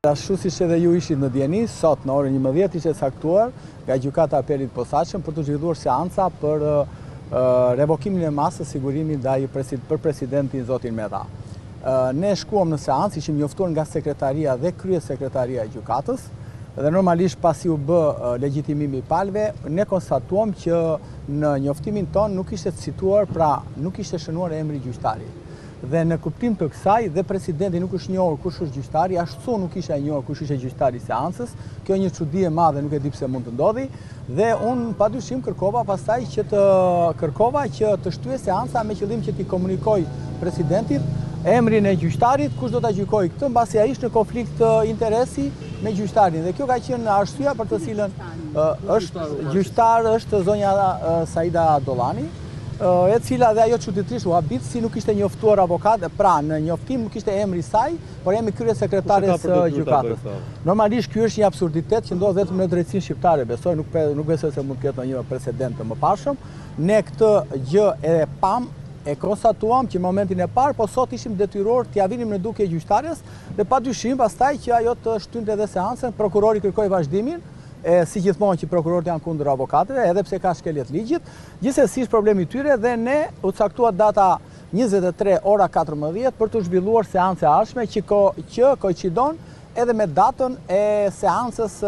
Ashtu siç edhe ju ishit në dijeni, sot në orën 11 ishte caktuar nga Gjykata e Apelit të Posaçëm për t'u zhvilluar seanca për revokimin e masës sigurimit ndaj për presidentin zotin Meta. Ne shkuam në seancë, ishim njoftuar nga sekretaria dhe kryesekretaria e gjykatës dhe normalisht pasi u bë legjitimimi i palëve, ne konstatuam që në njoftimin tonë nuk ishte cituar, pra nuk ishte shënuar emri i gjyqtarit. Dhe në kuptim të kësaj dhe presidenti nuk është njohur kush është gjyqtari, ashtu nuk isha i njohur kush ishte gjyqtari i seancës. Kjo një çudi e madhe, nuk e di pse mund të ndodhi. Dhe unë padyshim kërkova pastaj që të kërkova që të shtyhej seanca me qëllim që t'i komunikoj presidentit emrin e gjyqtarit, kush do ta gjykojë këtë, mbasi ai është në konflikt interesi me gjyqtarin. Dhe kjo ka qenë arsyeja për të cilën është gjyqtar është zonja Saida Dollani. e cila dhe ajo çuditërisht u habit si nuk ishte njoftuar avokat, pra në njoftim nuk ishte emri i saj, por emri kryesekretares së gjykatës. Normalisht ky është një absurditet që ndodh vetëm në drejtësinë shqiptare, besoj, nuk nuk besoj se mund të ketë ndonjë precedent të mëparshëm. Ne këtë gjë e pamë, e konstatuam që në momentin e parë, po sot ishim detyruar t'ia vinim në dukje gjyqtares dhe padyshim pastaj që ajo të shtynte edhe seancën, prokurori kërkoi vazhdimin, e si gjithmonë që prokurorët janë kundër avokatëve, edhe pse ka shkelje të ligjit, Gjithsesi është problemi i tyre dhe ne u caktua data 23 ora 14 për t'u zhvilluar seanca e ardhshme që ko, që koinçidon edhe me datën e seancës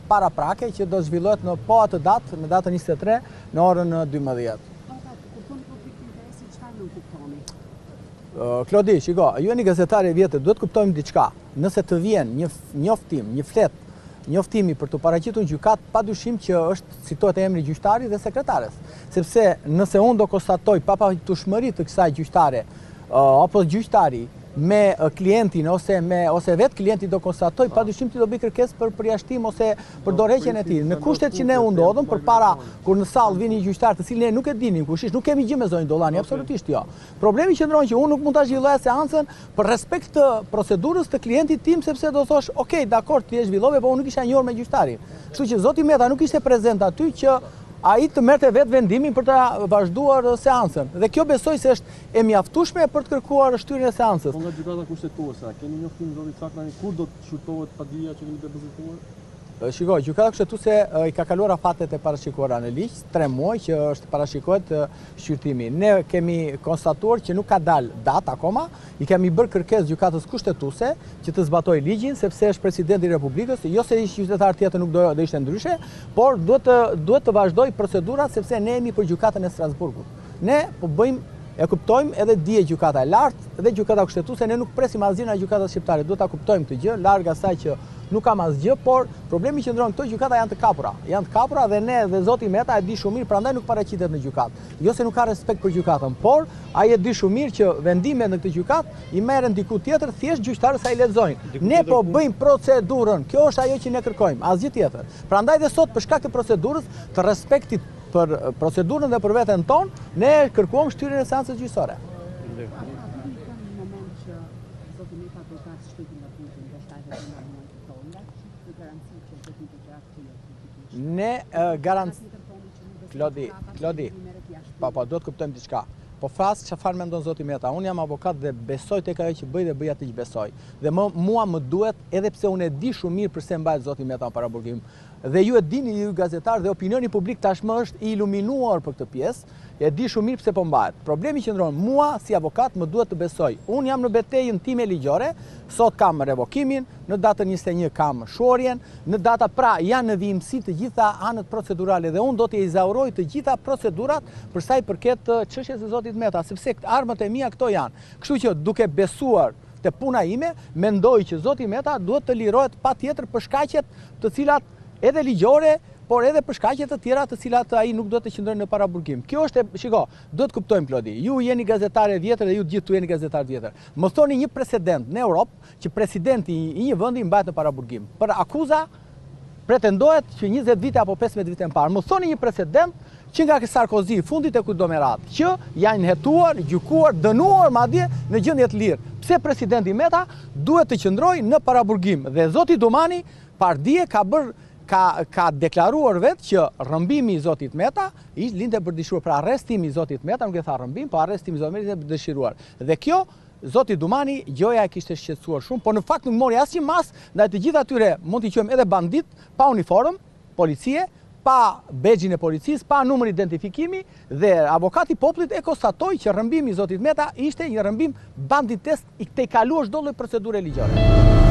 paraprake që do të zhvillohet në po atë datë, në datën 23 në orën 12. Kur thoni konflikt interesi, çfarë nënkuptoni? Klodi, shiko, ju jeni gazetare e vjetër, duhet të kuptojmë diçka. Nëse të vjen një njoftim, një fletë njoftimi për t'u paraqitur në gjykatë, padyshim që është citohet emri i gjyqtarit dhe sekretares. Sepse nëse unë do konstatoj papajtueshmëri të kësaj gjyqtare apo gjyqtari me klientin ose me ose vetë klienti do konstatoj padyshim ti do bëj kërkesë për përjashtim ose për dorëheqjen e tij. Në kushtet që ne u ndodhëm përpara kur në sallë vjen një gjyqtar të cilin ne nuk e dinim kush ishte, nuk kemi gjë me zonjën Dollani, absolutisht jo. Problemi qëndron që unë nuk mund ta zhvilloja seancën për respekt të procedurës të klientit tim sepse do thosh, ok, dakord, ti e zhvillove, po unë nuk isha njohur me gjyqtarin. Kështu që zoti Meta nuk ishte prezent aty që ai të merrte vetë vendimin për ta vazhduar seancën. Dhe kjo besoj se është e mjaftueshme për të kërkuar shtyrjen e seancës. Po nga gjykata kushtetuese, a keni njoftim zoti Cakrani kur do të shqyrtohet padia që keni depozituar? Shiko, gjykata kushtetuese i ka kaluar afatet e parashikuara në ligj, 3 muaj që është parashikohet shqyrtimi. Ne kemi konstatuar që nuk ka dalë datë akoma, i kemi bërë kërkesë gjykatës kushtetuese që të zbatojë ligjin sepse është presidenti i Republikës, jo se ish qytetar tjetër nuk do do ishte ndryshe, por duhet të duhet të vazhdojë procedurat sepse ne jemi për gjykatën e Strasburgut. Ne po bëjmë e kuptojmë edhe dje gjykata e lartë dhe gjykata kushtetuese, ne nuk presim asgjë nga gjykatat shqiptare, duhet ta kuptojmë këtë gjë, larg asaj që nuk kam asgjë, por problemi qëndron këto gjykata janë të kapura. Janë të kapura dhe ne dhe zoti Meta e di shumë mirë, prandaj nuk paraqitet në gjykatë. Jo se nuk ka respekt për gjykatën, por ai e di shumë mirë që vendimet në këtë gjykatë i merren diku tjetër, thjesht gjyqtarët sa i lexojnë. Ne po bëjmë procedurën, kjo është ajo që ne kërkojmë, asgjë tjetër. Prandaj dhe sot për shkak të procedurës, të respektit për procedurën dhe për veten tonë, ne kërkuam shtyrjen e seancës gjyqësore. Ne garant... Klodi, Klodi, po, po, duhet të kuptojmë diçka. Po flas çfarë mendon zoti Meta. Unë jam avokat dhe besoj tek ajo që bëj dhe bëj atë që besoj. Dhe më, mua më duhet, edhe pse unë e di shumë mirë përse mbahet zoti Meta në paraburgim. Dhe ju e dini ju gazetarë dhe opinioni publik tashmë është i iluminuar për këtë pjesë, e di shumë mirë pse po mbahet. Problemi qëndron, mua si avokat më duhet të besoj. Unë jam në betejën time ligjore, sot kam revokimin, në datën 21 kam shuarjen, në data pra janë në vijimësi të gjitha anët procedurale dhe unë do t'i ezauroj të gjitha procedurat për sa i përket çështjes së zotit Meta, sepse armët e mia këto janë. Kështu që duke besuar te puna ime, mendoj që zoti Meta duhet të lirohet patjetër për shkaqet të cilat edhe ligjore, por edhe për shkaqe të tjera të cilat ai nuk duhet të qëndrojë në paraburgim. Kjo është, e, shiko, duhet të kuptojmë Klodi, ju jeni gazetare e vjetër dhe ju të gjithë tu jeni gazetarë të vjetër. Më thoni një precedent në Europë që presidenti i një vendi mbahet në paraburgim. Për akuza pretendohet që 20 vite apo 15 vite më parë. Më thoni një precedent që nga Sarkozy i fundit e kujtdo me radhë, që janë hetuar, gjykuar, dënuar madje në gjendje të lirë. Pse presidenti Meta duhet të qëndrojë në paraburgim? Dhe zoti Dumani pardje ka bërë ka ka deklaruar vetë që rrëmbimi i zotit Meta i linte për dëshiruar, pra arrestimi i zotit Meta, nuk e tha rrëmbim, po arrestimi i zotit Meta linte për dëshiruar. Dhe kjo Zoti Dumani gjoja e kishte shqetësuar shumë, por në fakt nuk mori asnjë masë ndaj të gjithë atyre, mund t'i quajmë edhe banditë, pa uniformë policie, pa bexhin e policisë, pa numër identifikimi dhe avokati i popullit e konstatoi që rrëmbimi i zotit Meta ishte një rrëmbim banditesk i tejkaluar çdo lloj procedure ligjore.